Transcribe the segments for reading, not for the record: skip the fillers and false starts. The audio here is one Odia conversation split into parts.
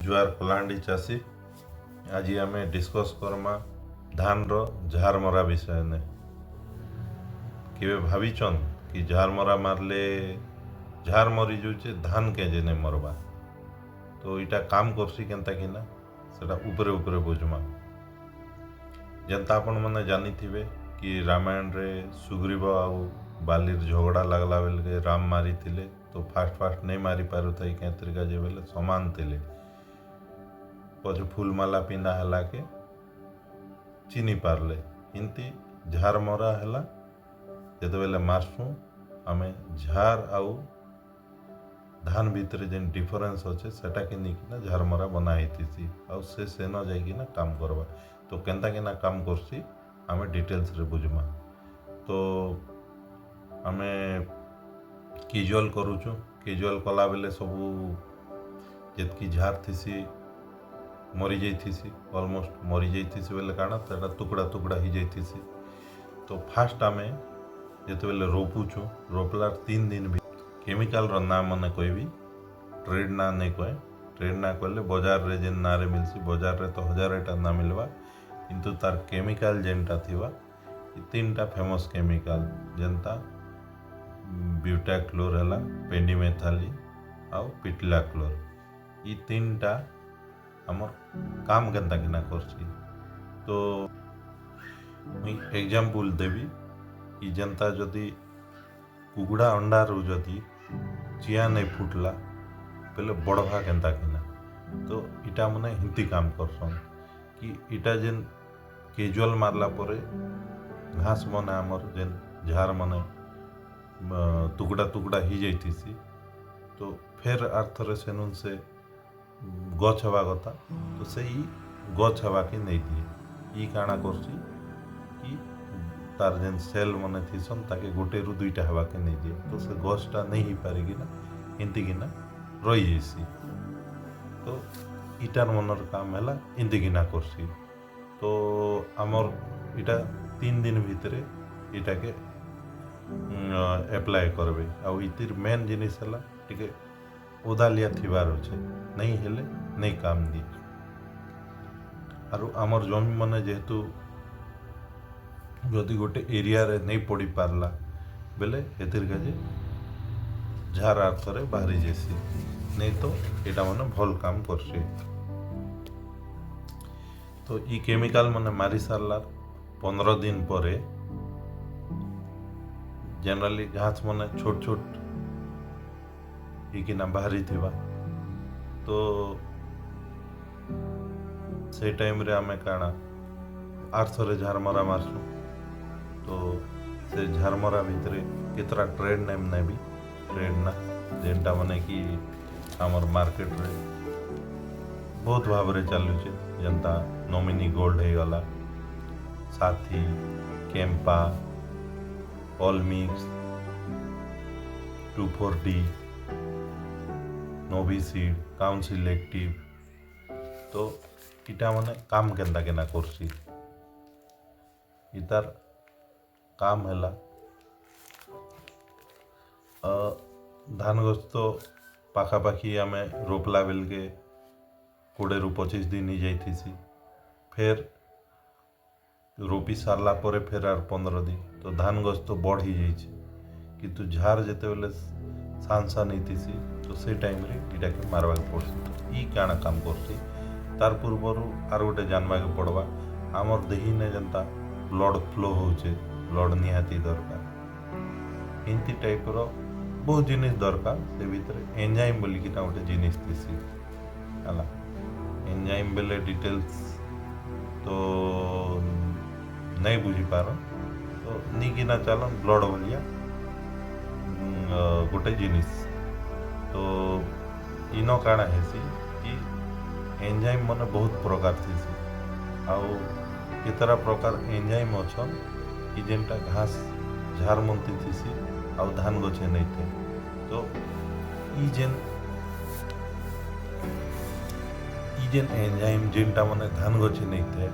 ଜୁହାର କଳାହାଣ୍ଡି ଚାଷୀ। ଆଜି ଆମେ ଡିସ୍କସ୍ କର୍ମା ଧାନର ଝାରମରା ବିଷୟନେ। କେବେ ଭାବିଛନ୍ କି ଝାରମରା ମାରଲେ ଝାର ମରି ଯାଉଛେ, ଧାନ କେଁ ଯେ ନାଇଁ ମରବା? ତ ଇଟା କାମ କରସି କେନ୍ତା କିନା, ସେଟା ଉପରେ ଉପରେ ବୁଝମା। ଯେନ୍ତା ଆପଣମାନେ ଜାନିଥିବେ କି ରାମାୟଣରେ ସୁଗ୍ରୀବ ଆଉ ବାଲିର ଝଗଡ଼ା ଲାଗଲା ବେଲକେ ରାମ ମାରିଥିଲେ। ତ ଫାଷ୍ଟ ଫାଷ୍ଟ ନେଇ ମାରି ପାରୁଥାଇ, କେଁଥିର୍ କାଜେ ବେଲେ ସମାନ ଥିଲେ। ପଛେ ଫୁଲମାଲା ପିନ୍ଧା ହେଲାକେ ଚିହ୍ନି ପାରଲେ। ଏମିତି ଝାର ମରା ହେଲା, ଯେତେବେଲେ ମାରସୁଁ ଆମେ, ଝାର ଆଉ ଧାନ ଭିତରେ ଯେନ୍ ଡିଫରେନ୍ସ ଅଛେ, ସେଟାକେ ନେଇକିନା ଝାରମରା ବନା ହେଇଥିସି ଆଉ ସେ ସେନ ଯାଇକିନା କାମ କରବା। ତ କେନ୍ତା କିନା କାମ କରସି, ଆମେ ଡିଟେଲ୍ସରେ ବୁଝମା। ତ ଆମେ କେଜୁଆଲ୍ କରୁଛୁ। କେଜୁଆଲ୍ କଲା ବେଲେ ସବୁ ଯେତ୍କି ଝାର ଥିସି ମରି ଯାଇଥିସି, ଅଲମୋଷ୍ଟ ମରି ଯାଇଥିସି। ବେଲେ କାଣା, ସେଟା ଟୁକୁଡ଼ା ଟୁକୁଡ଼ା ହେଇଯାଇଥିସି। ତ ଫାଷ୍ଟ ଆମେ ଯେତେବେଲେ ରୋପୁଛୁ, ରୋପଲାର 3 ଦିନ ବି କେମିକାଲର ନାଁ ମାନେ କହିବି, ଟ୍ରେଡ୍ ନାଁ ନାଇଁ କହେ। ଟ୍ରେଡ୍ ନାଁ କହିଲେ ବଜାରରେ ଯେନ୍ ନାଁରେ ମିଲ୍ସି, ବଜାରରେ ତ ହଜାରେଟା ନାଁ ମିଲ୍ବା, କିନ୍ତୁ ତାର କେମିକାଲ ଯେନ୍ଟା ଥିବା, ଇ ତିନିଟା ଫେମସ୍ କେମିକାଲ, ଯେନ୍ତା ବ୍ୟୁଟାକ୍ଲୋର ହେଲା, ପେଣ୍ଡିମେଥାଲି ଆଉ ପିଟିଲାକ୍ଲୋର। ଇ ତିନିଟା ଆମର୍ କାମ କେନ୍ତା କିନା କରସି, ତ ମୁଇଁ ଏକ୍ଜାମ୍ପଲ୍ ଦେବି କି ଯେନ୍ତା ଯଦି କୁକୁଡ଼ା ଅଣ୍ଡାରୁ ଯଦି ଚିଆଁ ନାଇଁ ଫୁଟଲା ବେଲେ ବଢ଼ବା କେନ୍ତା କିନା? ତ ଇଟା ମାନେ ହେନ୍ତି କାମ କରସନ୍ କି ଇଟା ଯେନ୍ କେଜୁଆଲ୍ ମାରଲା ପରେ ଘାସ ମାନେ ଆମର୍ ଯେନ୍ ଝାର ମାନେ ଟୁକୁଡ଼ା ଟୁକୁଡ଼ା ହେଇଯାଇଥିସି, ତ ଫେର୍ ଆର୍ ଥରେ ସେନୁନ୍ ସେ ଗଛ ହେବା କଥା, ତ ସେଇ ଗଛ ହେବାକେ ନେଇ ଦିଏ। ଇ କାଣା କରସି କି ତାର୍ ଯେନ୍ ସେଲ୍ ମାନେ ଥିସନ୍, ତାକେ ଗୋଟେରୁ ଦୁଇଟା ହେବାକେ ନେଇ ଦିଏ। ତ ସେ ଗଛଟା ନେଇ ହେଇପାରିକିନା ଏନ୍ତିକିନା ରହିଯାଇସି। ତ ଇଟାର୍ ମନର କାମ ହେଲା ଏନ୍ତିକିନା କରସି। ତ ଆମର୍ ଇଟା 3 ଦିନ ଭିତରେ ଇଟାକେ ଆପ୍ଲାଏ କରବେ। ଆଉ ଇଥିର୍ ମେନ୍ ଜିନିଷ ହେଲା ଟିକେ ଓଦାଲିଆ ଥିବାର ଅଛେ, ନାଇଁ ହେଲେ ନାଇଁ କାମ ଦିଏ। ଆରୁ ଆମର୍ ଜମି ମାନେ ଯେହେତୁ ଯଦି ଗୋଟେ ଏରିଆରେ ନେଇ ପଡ଼ି ପାରଲା ବେଲେ ହେଥିର୍ କାଜେ ଝାର ଆର୍ ଥରେ ବାହାରି ଯାଏସି, ନାଇଁ ତ ଏଇଟା ମାନେ ଭଲ୍ କାମ କରସି। ତ ଇ କେମିକାଲ ମାନେ ମାରି ସାରିଲା 15 ଦିନ ପରେ ଜେନେରାଲି ଘାସ ମାନେ ଛୋଟ ଛୋଟ ହେଇକିନା ବାହାରିଥିବା। ତ ସେ ଟାଇମ୍ରେ ଆମେ କାଣା ଆର୍ ଥରେ ଝାରମରା ମାରସୁଁ। ତ ସେ ଝାରମରା ଭିତରେ କେତେଟା ଟ୍ରେଡ୍ ନେମ୍ ନେବି, ଟ୍ରେଡ୍ ନା ଯେନ୍ଟା ମାନେ କି ଆମର୍ ମାର୍କେଟରେ ବହୁତ ଭାବରେ ଚାଲୁଛେ, ଯେନ୍ତା ନୋମିନି ଗୋଲ୍ଡ ହେଇଗଲା, ସାଥୀ, କେମ୍ପା, ଅଲ୍ ମିକ୍ସ, 2,4-D, ନୋଭିସିଡ୍, କାଉନସିଲ୍ ଆକ୍ଟିଭ୍। ତ ଇଟା ମାନେ କାମ କେନ୍ତା କେନା କରସି? ଇତାର କାମ ହେଲା, ଧାନ ଗଛ ତ ପାଖାପାଖି ଆମେ ରୋପଲା ବେଲକେ 20ରୁ 25 ଦିନ ହେଇଯାଇଥିସି। ଫେର୍ ରୋପି ସାରିଲା ପରେ ଫେର୍ ଆର୍ 15 ଦିନ। ତ ଧାନ ଗଛ ତ ବଡ଼ ହେଇଯାଇଛି, କିନ୍ତୁ ଝାର ଯେତେବେଲେ ସାନ୍ ସାନ୍ ହେଇଥିସି, ତ ସେ ଟାଇମ୍ରେ ଇଟାକେ ମାରବାକେ ପଡ଼୍ସି। ତ ଇ କାଣା କାମ କରସି, ତାର୍ ପୂର୍ବରୁ ଆର୍ ଗୋଟେ ଜାନବାକେ ପଡ଼ବା। ଆମର୍ ଦେହିନେ ଯେନ୍ତା ବ୍ଲଡ଼ ଫ୍ଲୋ ହଉଛେ, ବ୍ଲଡ଼ ନିହାତି ଦରକାର, ଏମିତି ଟାଇପ୍ର ବହୁତ ଜିନିଷ ଦରକାର। ସେ ଭିତରେ ଏନ୍ଜାଇମ୍ ବୋଲିକିନା ଗୋଟେ ଜିନିଷ ଥିସି ହେଲା। ଏନ୍ଜାଇମ୍ ବେଲେ ଡିଟେଲ୍ସ ତ ନାଇଁ ବୁଝିପାର, ତ ନିକିନା ଚାଲନ୍ ବ୍ଲଡ଼ ଭଳିଆ ଗୋଟେ ଜିନିଷ। ତ ଇନ କାଣା ହେସି କି ଏନ୍ଜାଇମ୍ ମାନେ ବହୁତ ପ୍ରକାର ଥିସି, ଆଉ କେତେଟା ପ୍ରକାର ଏନ୍ଜାଇମ୍ ଅଛନ୍ କି ଯେନ୍ଟା ଘାସ ଝାର ମନ୍ତି ଥିସି ଆଉ ଧାନ ଗଛେ ନେଇଥାଏ। ତ ଇ ଯେନ୍ ଏନ୍ଜାଇମ୍ ଯେନ୍ଟା ମାନେ ଧାନ ଗଛେ ନେଇଥାଏ,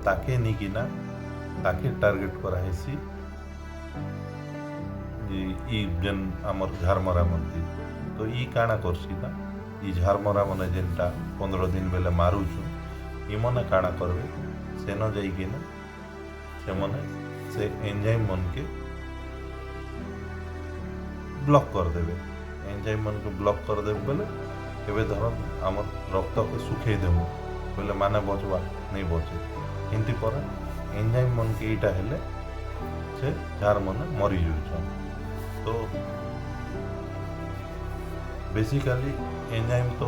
ତାକେ ନେଇକିନା ତାକେ ଟାର୍ଗେଟ୍ କରାହେସି ଇ ଯେନ୍ ଆମର୍ ଝାରମରା ମନ୍ତି। ତ ଇ କାଣା କରସି ନା, ଇ ଝାରମରା ମାନେ ଯେନ୍ଟା 15 ଦିନ ବେଲେ ମାରୁଛୁ, ଇମନେ କାଣା କରବେ, ସେନ ଯାଇକିନା ସେମାନେ ସେ ଏନ୍ଜାଇମ୍ ମନକେ ବ୍ଲକ୍ କରିଦେବେ। ଏନ୍ଜାଇମ୍ ମାନକେ ବ୍ଲକ୍ କରିଦେବେ ବେଲେ, ଏବେ ଧର ଆମର୍ ରକ୍ତକେ ଶୁଖେଇ ଦେମୁ ବେଲେ ମାନେ ବଚବା ନେଇ ବଚେ। ଏମିତି ପରେ ଏନ୍ଜାଇମ୍ ମନକେ ଏଇଟା ହେଲେ ସେ ଝାର ମାନେ ମରି ଯାଉଛନ୍। ତ ବେସିକାଲି ଏନ୍ଜାଇମ୍ ତ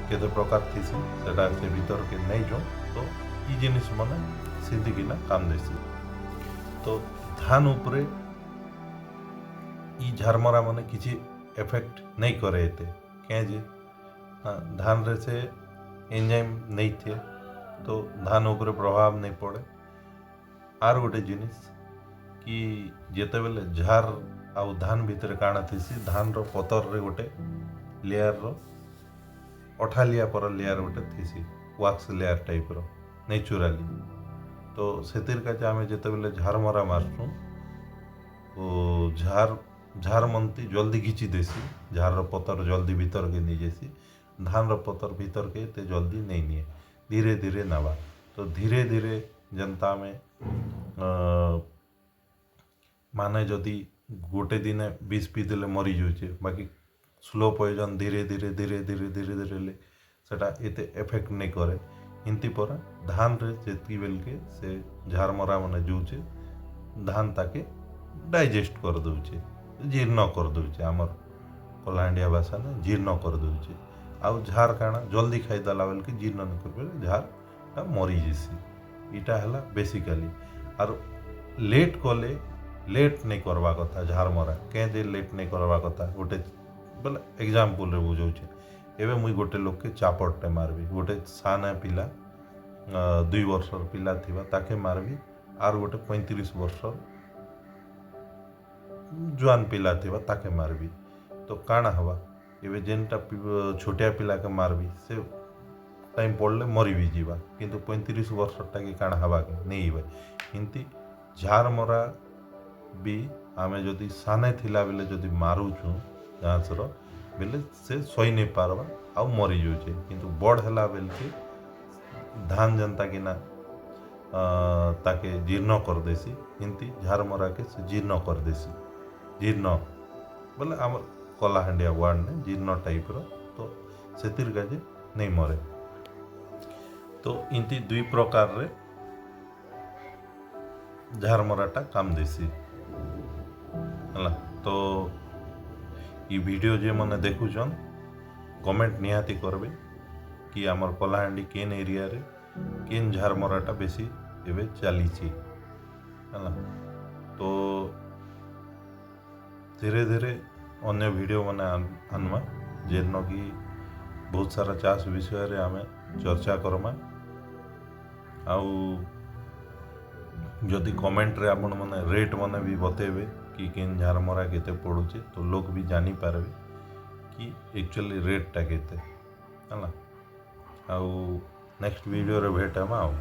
କେତେ ପ୍ରକାର ଥିସି, ସେଟା ସେ ଭିତରକେ ନେଇ ଯାଉଁ। ତ ଇ ଜିନିଷ ମାନେ ସିଧିକିନା କାମ ଦେସି। ତ ଧାନ ଉପରେ ଇ ଝାରମରା ମାନେ କିଛି ଏଫେକ୍ଟ ନେଇ କରେ ଏତେ। କେଁ ଯେ ଧାନରେ ସେ ଏନ୍ଜାଇମ୍ ନେଇਥੇ, ତ ଧାନ ଉପରେ ପ୍ରଭାବ ନେଇ ପଡ଼େ। ଆର୍ ଗୋଟେ ଜିନିଷ କି ଯେତେବେଲେ ଝାର ଆଉ ଧାନ ଭିତରେ କାଣା ଥିସି, ଧାନର ପତରରେ ଗୋଟେ ଲେୟାରର ଅଠାଲିଆ ପର ଲେୟାର ଗୋଟେ ଥିସି, ୱାକ୍ସ ଲେୟାର ଟାଇପ୍ର ନେଚୁରାଲି। ତ ସେଥିର୍ କାଜେ ଆମେ ଯେତେବେଲେ ଝାରମରା ମାରସୁଁ, ଓ ଝାର ମନ୍ତି ଜଲ୍ଦି ଘିଚି ଦେସି, ଝାରର ପତର ଜଲ୍ଦି ଭିତରକେ ନେଇଯାଇସି। ଧାନର ପତର ଭିତରକେ ଏତେ ଜଲ୍ଦି ନେଇ ନିଏ, ଧୀରେ ଧୀରେ ନେବା। ତ ଧୀରେ ଧୀରେ ଯେନ୍ତା ଆମେ ମାନେ ଯଦି ଗୋଟେ ଦିନେ ବିଷ ପିଇଦେଲେ ମରିଯାଉଛେ, ବାକି ସ୍ଲୋ ପଏଜନ୍ ଧୀରେ ଧୀରେ ଧୀରେ ଧୀରେ ଧୀରେ ଧୀରେ ହେଲେ ସେଟା ଏତେ ଏଫେକ୍ଟ ନେଇ କରେ। ଏମିତି ପରା ଧାନରେ ଯେତ୍କି ବେଲକେ ସେ ଝାରମରା ମାନେ ଯାଉଛେ, ଧାନ ତାକେ ଡାଇଜେଷ୍ଟ କରିଦେଉଛେ, ଜୀର୍ଣ୍ଣ କରିଦେଉଛେ। ଆମର୍ କଳାହାଣ୍ଡିଆ ଭାଷାନେ ଜୀର୍ଣ୍ଣ କରିଦେଉଛେ। ଆଉ ଝାର କାଣା ଜଲ୍ଦି ଖାଇଦେଲା ବେଲକେ ଜୀର୍ଣ୍ଣ ନି କରିପାରିଲେ ଝାରଟା ମରିଯିସି। ଇଟା ହେଲା ବେସିକାଲି। ଆରୁ ଲେଟ୍ କଲେ, ଲେଟ୍ ନେଇ କରବା କଥା ଝାରମରା। କେଁ ଯେ ଲେଟ୍ ନେଇ କରବା କଥା, ଗୋଟେ ବୋଲେ ଏକ୍ଜାମ୍ପଲ୍ରେ ବୁଝଉଛେ। ଏବେ ମୁଇଁ ଗୋଟେ ଲୋକକେ ଚାପଡ଼ଟେ ମାରବି, ଗୋଟେ ସାନ ପିଲା, 2 ବର୍ଷର ପିଲା ଥିବା ତାକେ ମାରବି, ଆର୍ ଗୋଟେ 35 ବର୍ଷର ଜୁଆନ ପିଲା ଥିବା ତାକେ ମାରବି, ତ କାଣା ହେବା? ଏବେ ଯେନ୍ଟା ଛୋଟିଆ ପିଲାକେ ମାରବି, ସେ ଟାଇମ୍ ପଡ଼ଲେ ମରି ବି ଯିବା, କିନ୍ତୁ 35 ବର୍ଷରଟାକେ କାଣା ହେବା କି ନେଇ ହେବା। ଏମିତି ଝାରମରା ବି ଆମେ ଯଦି ସାନେ ଥିଲା ବେଲେ ଯଦି ମାରୁଛୁଁ ଘାସର ବେଲେ, ସେ ସହି ନେଇ ପାରବା ଆଉ ମରିଯାଉଛେ। କିନ୍ତୁ ବଡ଼ ହେଲା ବେଲକେ ଧାନ ଯେନ୍ତା କିନା ତାକେ ଜୀର୍ଣ୍ଣ କରିଦେସି, ଏମିତି ଝାରମରାକେ ସେ ଜୀର୍ଣ୍ଣ କରିଦେସି। ଜୀର୍ଣ୍ଣ ବୋଲେ ଆମର୍ କଳାହାଣ୍ଡିଆ ୱାର୍ଡ଼ନେ ଜୀର୍ଣ୍ଣ ଟାଇପ୍ର, ତ ସେଥିର୍ କାଜେ ନେଇ ମରେ। ତ ଏମିତି ଦୁଇ ପ୍ରକାରରେ ଝାରମରାଟା କାମ ଦେସି। ହେଲା, ତ ଇ ଭିଡ଼ିଓ ଯେମାନେ ଦେଖୁଛନ୍, କମେଣ୍ଟ ନିହାତି କରବେ କି ଆମର୍ କଳାହାଣ୍ଡି କେନ୍ ଏରିଆରେ କେନ୍ ଝାରମରାଟା ବେଶୀ ଏବେ ଚାଲିଛି। ହେଲା, ତ ଧୀରେ ଧୀରେ ଅନ୍ୟ ଭିଡ଼ିଓ ମାନେ ଆନମା, ଯେନ କି ବହୁତ ସାରା ଚାଷ ବିଷୟରେ ଆମେ ଚର୍ଚ୍ଚା କର୍ମା। ଆଉ ଯଦି କମେଣ୍ଟରେ ଆପଣମାନେ ରେଟ୍ ମାନେ ବି ବତେଇବେ କି କେନ୍ ଝାରମରା କେତେ ପଡ଼ୁଛେ, ତ ଲୋକ ବି ଜାଣିପାରବେ କି ଆକ୍ଚୁଆଲି ରେଟ୍ଟା କେତେ ହେଲା। ଆଉ ନେକ୍ସଟ ଭିଡ଼ିଓରେ ଭେଟ ହେମା ଆଉ।